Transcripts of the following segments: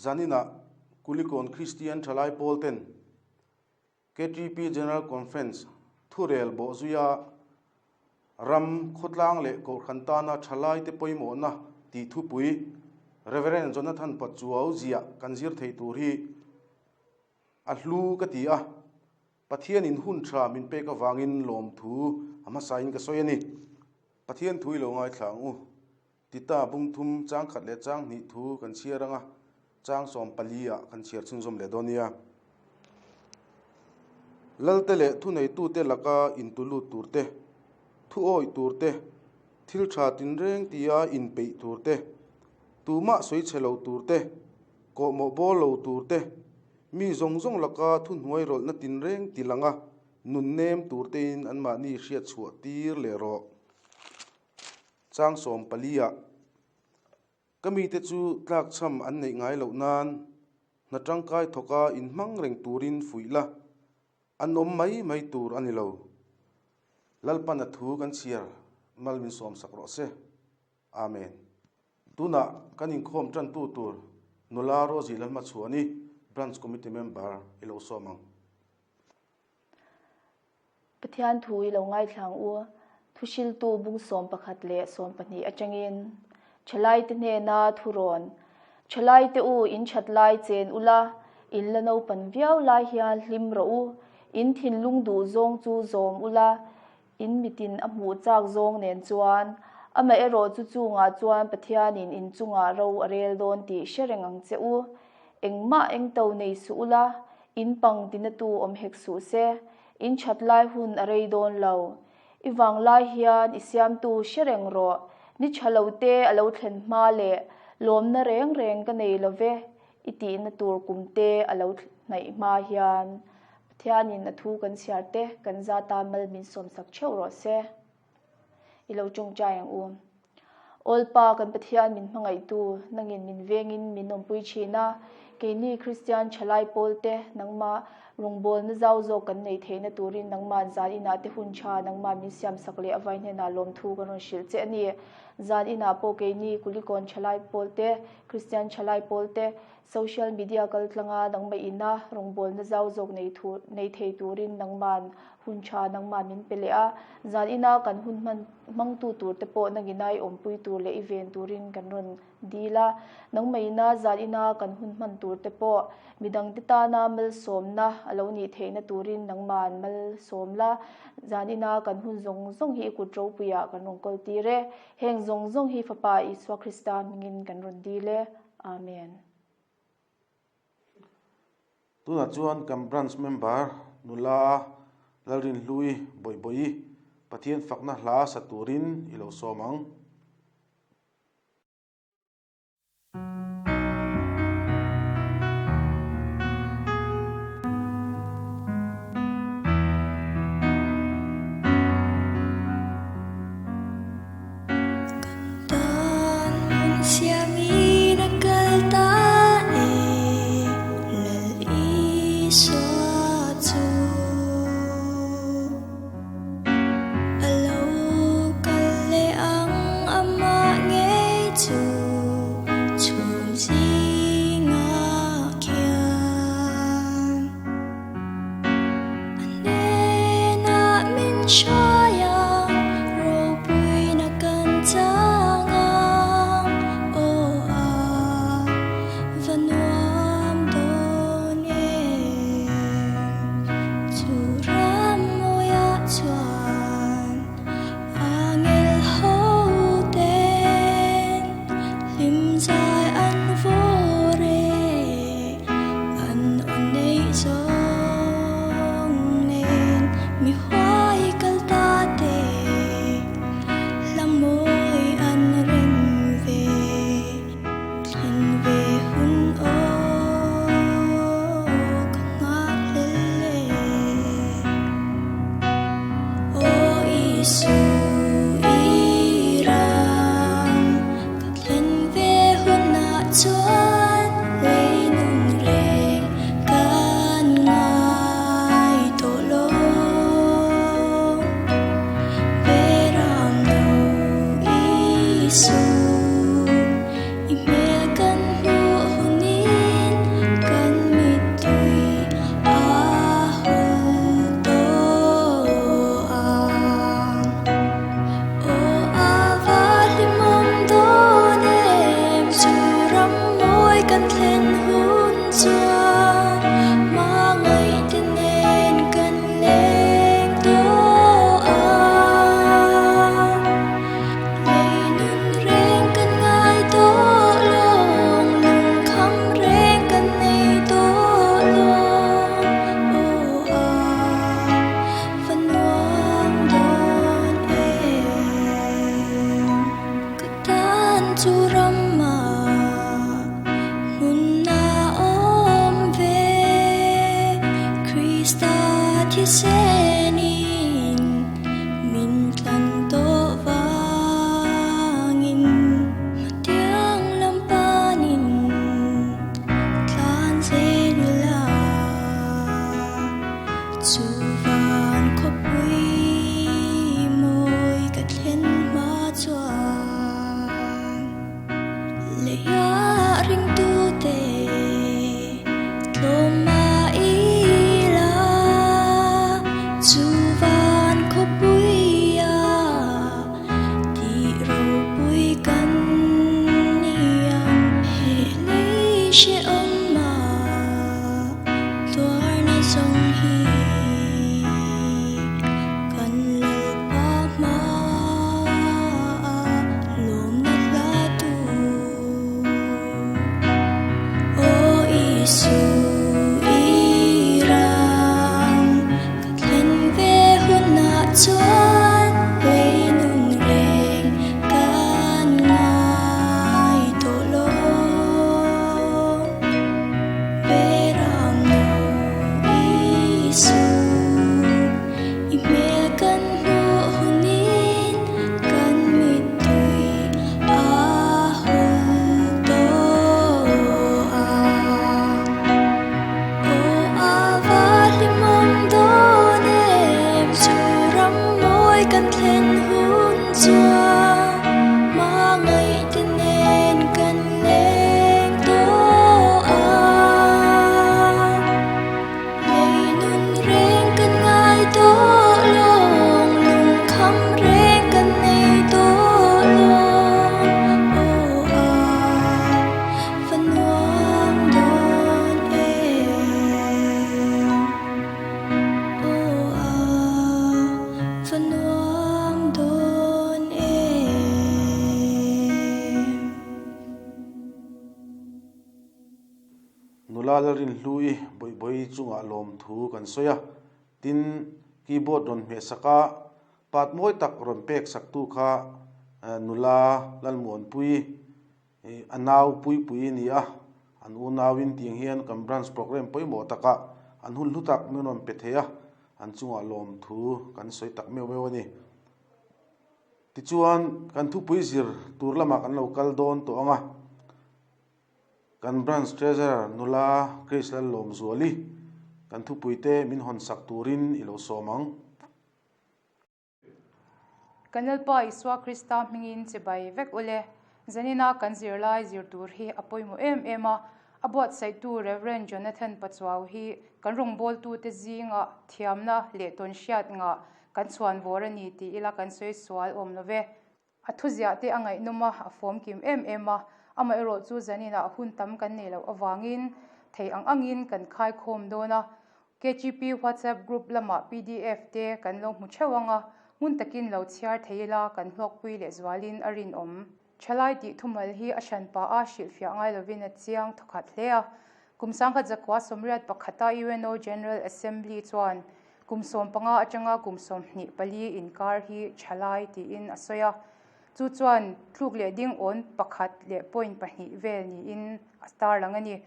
Zaninah Kulikawn Kristian Thalai Pawl ten KTP General Conference thurel bawhzuia ram khawtlang leh kohhran tana thalaite pawimawhna tih thupui Rev. Jonathan Pachuau ziah kan zir thei tur hi a hlu ka ti a, Pathianin hun tha min pek avangin lawmthu a hmasain ka sawi a ni. Pathian thu i lo ngaithla ang u. Tita bung thum chang khat leh chang hnih thu kan chhiar anga chang 14 ah kan chhiar chhunzawm leh dawn nia. Lalte leh thuneitute laka intulut tur te, thu awih tur te, thil tha tinreng tia inpeih tur te, tumah sawi chhe lo tur te, kawhmawh bawl lo tur te, mi zawng zawng laka thuhnuai rawlhna tinreng ti langa nun nem tur tein anmahni hriat chhuah tir leh rawh. Chang 14 ah ka mite chu tlakchham an neih ngai loh nan hna tangkai thawka inhmang reng turin fuih la, an awm mai mai tur a ni lo. Lalpan a thu kan chhiar mal min sawmsak rawh se. Amen. Tunah kan inkhawm tantu tur nula Rosie Lalhmachhuani, Branch Committee Member i lo sawm ang. Pathian thu i lo ngaithla ang u. Thuhriltu bung 11 leh 12 atangin Thalaite hnena thurawn, Thalaite u in that lai chen ula, in la naupan viau lai hian hlim rawh u, in thinlung duh zawng chu zawm ula, in mitin a hmuh chak zawng nen chuan, amaherawh chu chungah chuan Pathianin in chungah ro a rel dawn tih hre reng ang che u. Engmah engto nei suh ula, In pang tinatu awm hek suh se, in that lai hun a rei dawn lo. I vang lai hian i siamtu hre reng rawh, ni tha lo te a lo thlen hma leh lawmna reng reng ka nei lo ve i tihna tur kum te a lo hnaih hma hian Pathianin a thu kan chhiar te kan zata mal min sawmsak theuh rawh se. I lo tawngtai ang u. Awlpa kan Pathian min hmangaihtu, nangin min vengin min awmpui thin a, keini Kristian thalai pawlte nangmah rawngbawlna zau zawk kan neih theihna turin nangmah zan inah te hun tha nangmah min siamsak leh avai hnenah lawmthu kan rawn hrilh che a ni. Zan inah pawh keini Kulikawn thalai pawlte, Kristian thalai pawlte, Social media kal tlanga nangmah ina rawngbawlna zau zawk nei thu nei thei turin nangman hun tha nangman min pe leh a, zan ina kan hun hman hmangtu tur te pawh nangina i awmpui tur leh i ven turin kan rawn dil a, nangmah ina zan ina kan hun hman tur te pawh midangte tana malsawmna a lo nih theihna turin nangman malsawm la, zan ina kan hun zawng zawng hi i kut ropuiah kan rawn kawl tir e, heng zawng zawng hi Fapa Isua Krista hmingin kan rawn dil e. Amen. Tunah chuan kan branch member nula Lalrinhlui Bawihbawi Pathian fakna hla sa turin i lo sawm ang. Chu rama hmun a awm ve, Krista thisenin min tlan tawh vangin hmatiang lam panin tlan zel ila. Chu van khawpui mawi ka thlen hma chuan leia ringtute tlawm mah ila. Chu van khawpuia tih ropui kan ni ang he lei hrehawm ah. Tuarna zawng hi kan Lalpa hmaah lawmna hla tur. Aw Isu i ram ka thlen ve hunah chuan lei nun reng kan ngai tawh lo. Leng tawh a, lei nun reng kan ngai tawh lawng, lungkham reng kan nei tawh lawng, aw a va nuam dawn em, aw a va nuam dawn em. Nula Lalrinhlui Bawihbawi chungah lawmthu kan sawi a, tin keyboard rawn hmeh sak a, pat mawi tak rawn pek saktu kha nula Lalmuanpui a nau Puipui a ni a, an unauin tiang hian kan branch programme pawimawh takah an hun hlu tak min rawn pe thei a, an chungah lawmthu kan sawi tak meuh meuh a ni. Tichuan, kan thupui zir tur lamah kan lo kal dawn tawh ang a, kan Branch Treasurer nula Grace Lallawmzuali kan thupuite min hawn sak turin i lo sawm ang. Kan Lalpa Isua Krista hmingin chibai vek ule. Zanina kan zirlai zir tur hi a pawimawh em em a, a buatsaihtu Rev. Jonathan Pachuau hi kan rawngbawltute zinga thiamna leh tawnhriat ngah Kan chhuan vawr a ni ti ila kan sawi sual awm lo ve. A thuziah te a ngaihnawm a, a fawm kim em em a. Amaherawh chu zaninah hun tam kan neih loh avangin thei ang angin kan khai khawm dawn a. KGP WhatsApp group lamah pdf te kan lo hmu theuh ang a, hmun takin lo chhiar thei ila kan hlawkpui lehzualin a rinawm. Thalai tih thumal hi a hran pah a, hrilhfiah ngai lovin a chiang thawkhat hle a. Kum 1900 sawmriat pakhata UNO General Assembly chuan kum 15 atanga kum 24 inkar hi thalai tiin a sawi a. Chu chuan tluk leh ding awn pakhat leh point pahnih vel niin a tarlang a ni.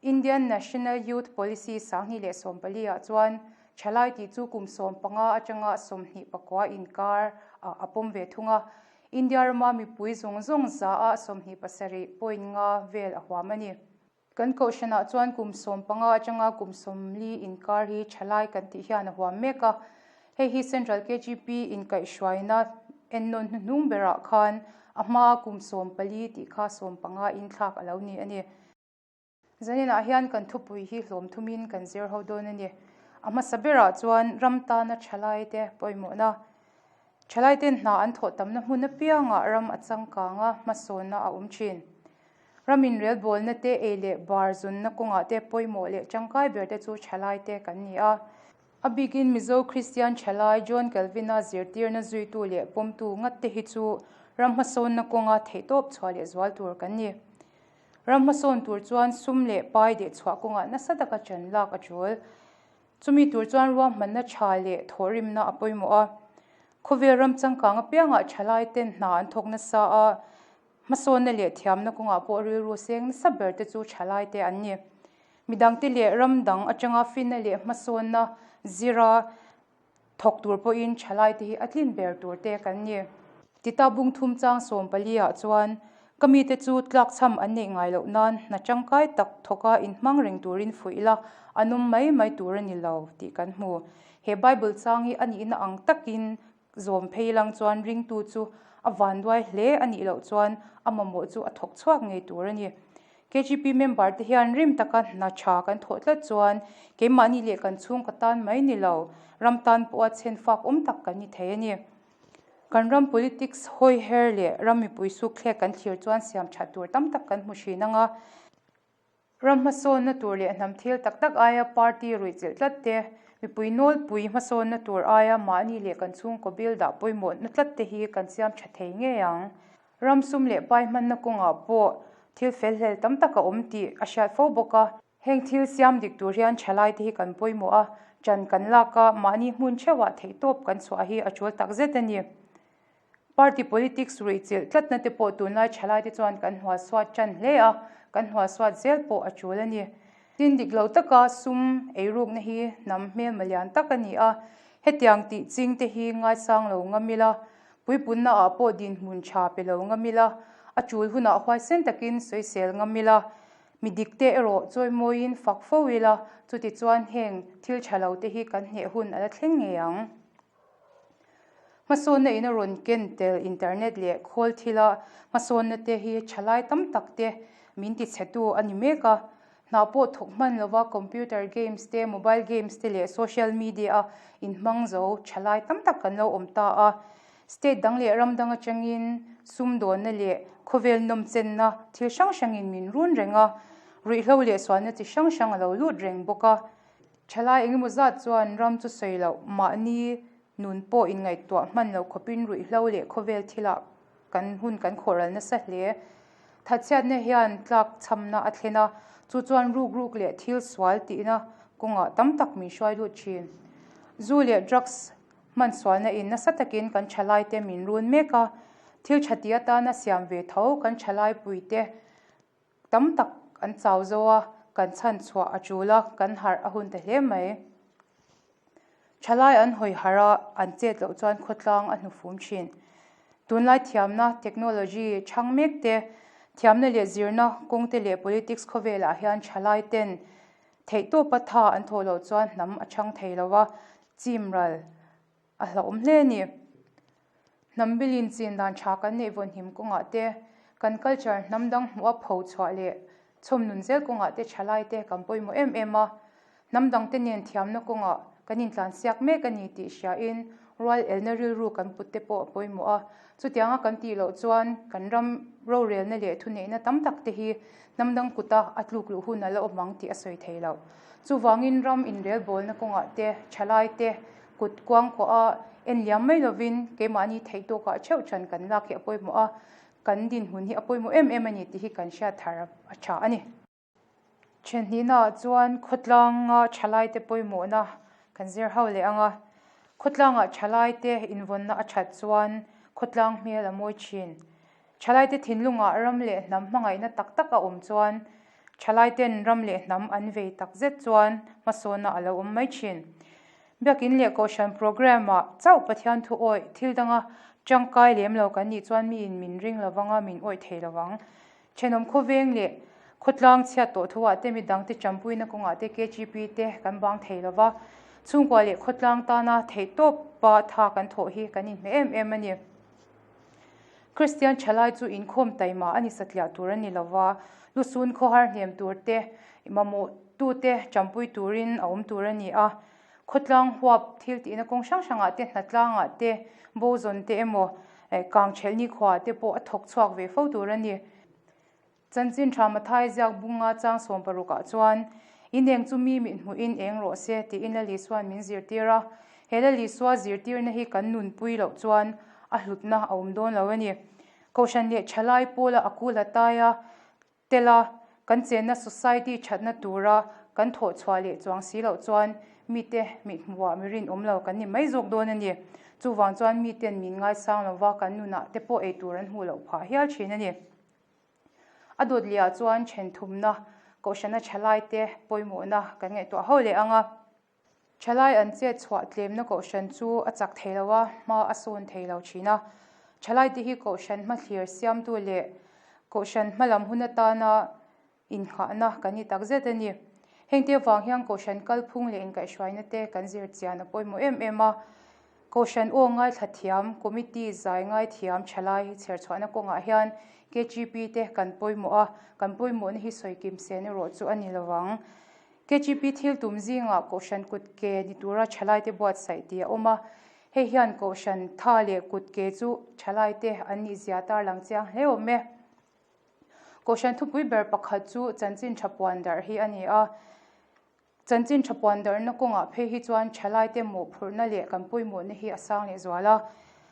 Indian National Youth Policy 2014 ah chuan thalai tih chu kum 15 atanga 29 inkar ah a pawm ve thung a. India rama mipui zawng zawng za ah 27 point nga vel a huam a ni. Kan kohhranah chuan kum 15 atanga kum 40 inkar hi thalai kan tih hian a huam mek a. Hei hi Central KGP inkaihhruaina ennawn hnuhnung berah khan a hmaa kum 14 tih kha 15 in thlak a lo ni a ni. Zaninah hian kan thupui hi hlawm thumin kan zir ho dawn a ni. A hmasa berah chuan ram tana thalaite pawimawhna. Thalaiten hna an thawh tamna hmun apiangah ram a changkang a, hmasawnna a awm thin. Ram inrelbawlna te, ei leh bar zunna kawngah te pawimawh leh tangkai berte chu thalaite kan ni a. A bikin Mizo Kristian thalai John Calvin-a zirtirna zuitu leh pawmtu ngatte hi chu ram hmasawnna kawnga theihtawp chhuah leh zual tur kan ni. Ram hmasawn tur chuan sum leh pai deh chhuah kawngah nasa taka ṭan lak a ṭul. Chumi tur chuan ruahmanna ṭha leh thawhrimna a pawimawh a. Khawvel ram changkang apiangah ṭhalaiten hna an thawk nasa a, Hmasawnna leh thiamna kawngah pawh rilru seng nasa ber te chu thalaite an ni. Midangte leh ram dang atanga finna leh hmasawnna zira thawk tur pawhin thalaite hi a tlin ber tur te kan ni. Tita bung thum chang 14 ah chuan ka mite chu tlakchham an neih ngai loh nan hna tangkai tak thawka inhmang reng turin fuih ila an awm mai mai tur a ni lo tih kan hmu. He Bible chang hi a nihna ang takin Zawm phei lang chuan ringtu chu a vanduai hle a nih loh chuan a mamawh chu a thawk chhuak ngei tur a ni. KGP member te hian rim taka hna tha kan thawh tlat chuan keimahni leh kan chhungkaw tan mai ni lo, ram tan pawha chhen fak awm tak kan ni thei a ni. Kan ram politics hawi her leh ram mipui sukthlek kan thlir chuan siam that tur tam tak kan hmu thin ang a. Ram hmasawnna tur leh hnam thil tak tak aia party ruih chilh tlat te, mipui nawlpui hmasawnna tur aia mahni leh kan chhungkaw bill dah pawimawhna tlat te hi kan siam tha thei ngei ang. Ram sum leh pai hmanna kawngah pawh thil felhlel tam tak a awm tih a hriat fo bawk a. Heng thil siam dik tur hian thalai te hi kan pawimawh a, ṭan kan lak a, mahni hmun theuhah theihtawp kan chhuah hi a ṭul takzet a ni. Party politics ruihchilh tlatna te pawh tunlai thalaite chuan kan hnualsuat tan hle a, kan hnualsuat zel pawh a tul a ni. Tin dik lo taka sum eirukna hi hnam hmelma lian tak a ni a, hetiang tih ching te hi ngaisang lo ngam ila, puipunna ah pawh dinhmun tha pe lo ngam ila, a tul hunah huaisen takin sawisel ngam ila, mi dik te erawh chawimawiin fak fo ila, chutichuan heng thil tha lo te hi kan hneh hun a la thleng ngei ang. Hmasawnna in a rawn ken tel internet leh khawl thila hmasawnna te hi thalai tam tak te min ti chhetu a ni mek a. Hna pawh thawk hman lova computer games te, mobile games te leh social media a inhmang zo thalai tam tak kan lo awm ta a. State dang leh ram dang atangin sumdawnna leh khawvel nawmchenna thil hrang hrangin min run reng a, ruihhlo leh sualna chi hrang hrang a lo lut reng bawk a. Thalai engemaw zat chuan ram chu sawi loh, mahni nun pawh inngaihtuah hman lo khawpin ruihhlo leh khawvel thilah kan hun kan khawhral nasa hle. Thatchhiatna hian tlak chhamna a thlen a, chu chuan ruk ruk leh thil sual tihna kawngah tam tak min hruai lut thin. Zu leh drugs hman sualna in nasa takin kan thalaite min run mek a, thil tha ti atana siam ve tho kan thalai puite Tam tak an chau zo a, kan chhan chhuah a tul a, kan harh a hun ta hle mai. Thalai an hawi harh a, an chet loh chuan khawtlang a hnufum thin. Tunlai thiamna, technology, chhang mek te, thiamna leh zirna kawngte leh politics khawvelah hian thalai ten theihtawpa tha an thawh loh chuan hnam a chhang thei lo a, chim ral A hlauhawm hle a ni. Hnam bilin chin dan tha kan neih vawnhim kawngah te, kan culture hnam dang hmuh a pho chhuah leh chhawm nun zel kawngah te thalai te kan pawimawh em em a. Hnam dang te nen thiamna kawngah kan intlansiak mek a ni tih hriain rual elna rilru kan put te pawh a pawimawh a. Chutianga kan tih loh chuan kan ram rorelna leh thuneihna tam tak te hi hnam dang kuta a tluk luh hun a la awm ang tih a sawi thei lo. Chuvangin ram inrelbawlna kawngah te thalai te Kut kuangkuah a en liam mai lovin keimahni theih tawkah theuh ṭhan kan lak hi a pawimawh a, kan dinhmun hi a pawimawh em em a ni tih hi kan hriat thar a ṭha a ni. Ṭhenhnihnaah chuan khawtlanga ṭhalaite pawimawhna kan zir ho leh ang a, khawtlangah ṭhalaite invawnna a ṭhat chuan khawtlang hmel a mawi ṭhin. Ṭhalaite thinlungah ram leh hnam hmangaihna tak tak a awm chuan ṭhalaite'n ram leh hnam an vei tak zet chuan hmasawnna a lo awm mai ṭhin. Biakin leh Kohhran programme-ah chauh Pathian thu awih thil danga ṭangkai lem lo kan nih chuan miin min ring lo vang a, min awih thei lo vang. Ṭhenawm khawveng leh khawtlang chhiat tawh thuah te midangte ṭampuina kawngah te KGP te kan bang thei lo va, chhungkua leh khawtlang tana theihtawpa tha kan thawh hi kan inhmeh em em a ni. Kristian thalai chu inkhawm taima a ni satliah tur a ni lo va, lusun khawhar hnem tur te, mamawh tute champui turin a awm tur a ni a. Khawtlang huap thil tihna kawng hrang hrangah te, hnatlangah te, bo zawn te emaw, kangthelh nikhuaah te pawh a thawk chhuak ve fo tur a ni. Chanchin tha Mathai ziak bunga chang 16 ah chuan, In eng chu mi mit hmuhin eng rawh se, tiin Lal Isua'n min zirtir a. He Lal Isua zirtirna hi kan nunpui loh chuan a hlutna a awm dawn lo a ni. Kohhran leh thalai pawla a kul a tai a, tel a, kan chenna society thatna tura kan thawh chhuah leh chuang si loh chuan mite mit hmuhah mi rinawm lo kan ni mai zawk dawn a ni. Chuvang chuan miten min ngaisang lova kan nunah te pawh eitur an hmuh loh phah hial thin a ni. A dawt lehah chuan then thumna Kohhrana thalaite pawimawhna kan ngaihtuah ho leh ang a. Thalai an chet chhuah tlemna Kohhran chu a chak thei lo a, hma a sawn thei lo thin a. Thalaite hi Kohhran hmathlir siamtu leh Kohhran hmalam hun atana Innghahna kan ni takzet a ni. Hengte avang hian Kohhran kalphung leh inkaihhruaina te kan zir chian a pawimawh em em a. Kohhran aw ngaithla thiam, committee zai ngaithiam thalai chherchhuahna kawngah hian KGP te kan pawimawh a, kan pawimawhna hi sawi kim sen erawh chu a ni lo ang. KGP thil tum zingah Kohhran kut ke ni tura thalaite buatsaih tih a awm a. Hei hian Kohhran tha leh kut ke chu thalaite an nihzia tarlang chiang hle awm e. Kohhran thupui ber pakhat chu chanchin tha puan darh hi a ni a. Chanchin tha puan darhna kawngah phei hi chuan thalaite mawhphurhna leh kan pawimawhna hi a sang leh zual a.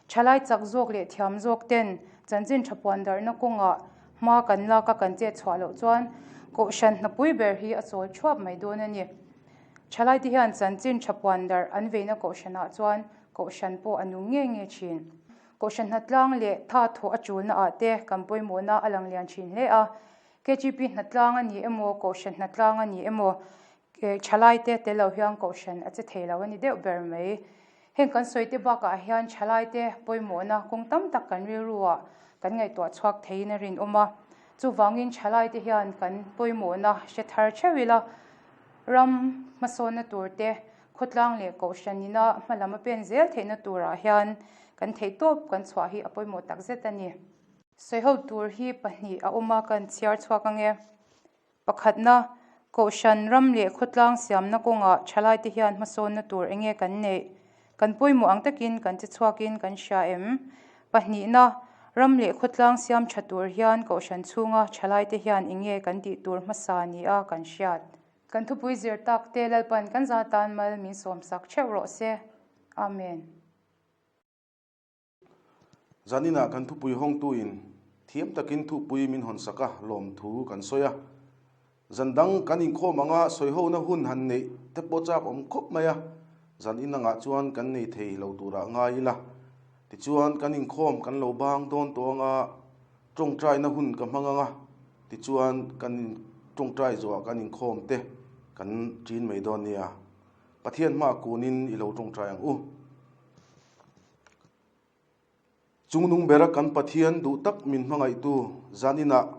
Thalai chak zawk leh thiam zawk ten chanchin tha puan darhna kawngah hma kan lak a kan chet chhuah loh chuan Kohhran hnapui ber hi a chawl thuap mai dawn a ni. Thalaite hian chanchin tha puan darh an veina Kohhranah chuan Kohhran pawh a nung nge nge thin. Kohhran hnatlang leh tha thawh a tulna ah te kan pawimawhna a lang lian thin hle a. KGP hnatlang a ni emaw, Kohhran hnatlang a ni emaw, thalai te tel lo hian Kohhran a che thei lo a ni deuh ber mai. Heng kan sawi te bakah hian thalai te pawimawhna kawng tam tak kan rilru ah kan ngaihtuah chhuak theiin a rinawm a. Chuvangin thalai te hian kan pawimawhna hre thar theuh ila, ram hmasawnna tur te, Khawtlang leh Kohhran ina hmalam a pen zel theihna turah hian kan theihtawp kan chhuah hi a pawimawh takzet a ni. Sawiho tur hi pahnih a awm a, kan chhiar chhuak ange. Pakhatna, Kohhran ram leh khawtlang siamna kawngah thalaite hian hmasawnna tur enge kan neih? Kan pawimawh ang takin kan che chhuakin kan hria em? Pahnihna, Ram leh khawtlang siam tha tur hian Kohhran chhunga thalaite hian enge kan tih tur hmasa nia kan hriat? Kan thupui zir tak te Lalpan kan za tan mal min sawm sak theuh rawh se. Amen. Zaninah kan thupui hawngtuin thiam takin thupui min hawn sak a, lawmthu kan sawi a. Zan dang kan inkhawm anga sawihona hun han neih te pawh chak awm khawp mai a, zan inangah chuan kan nei thei lo turah ngai ila. Tichuan kan inkhawm kan lo bang dawn tawh anga Tawngtaina hun ka hmang ang a, tichuan kan in tawngtai zawhah kan inkhawm te kan ṭin mai dawn nia. Pathian hmaah kunin i lo tawngtai ang u. Chungnung bera kan Pathian duh tak min hmangaihtu zaninah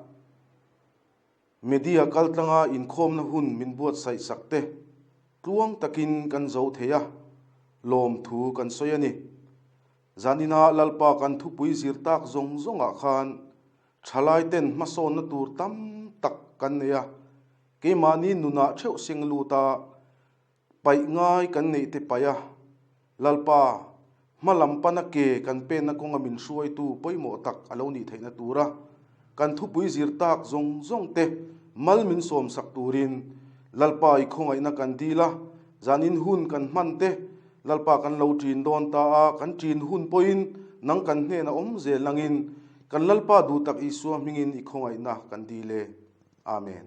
media kaltlanga inkhawmna hun min buatsaih sak te tluang takin kan zo thei a, lawmthu kan sawi a ni. Zanina Lalpa kan thupui zir tak zawng zawngah khan thalaiten hmasawnna tur tam tak kan nei a, keimahni nunah theuh seng lut a, paih ngai kan neih te paih a, Lalpa hma lam pana ke kan penna kawnga min hruaitu pawimawh tak a lo nih theihna tura kan thupui zir tak zawng zawng te mal min sawmsak turin Lalpa i khawngaihna kan dil a, zanin hun kan hman te Lalpa kan lo ṭin dawn ta a, kan ṭin hun pawhin nang kan hnena awm zel langin kan Lalpa duh tak Isua hmingin i khawngaihna kan dil e. Amen.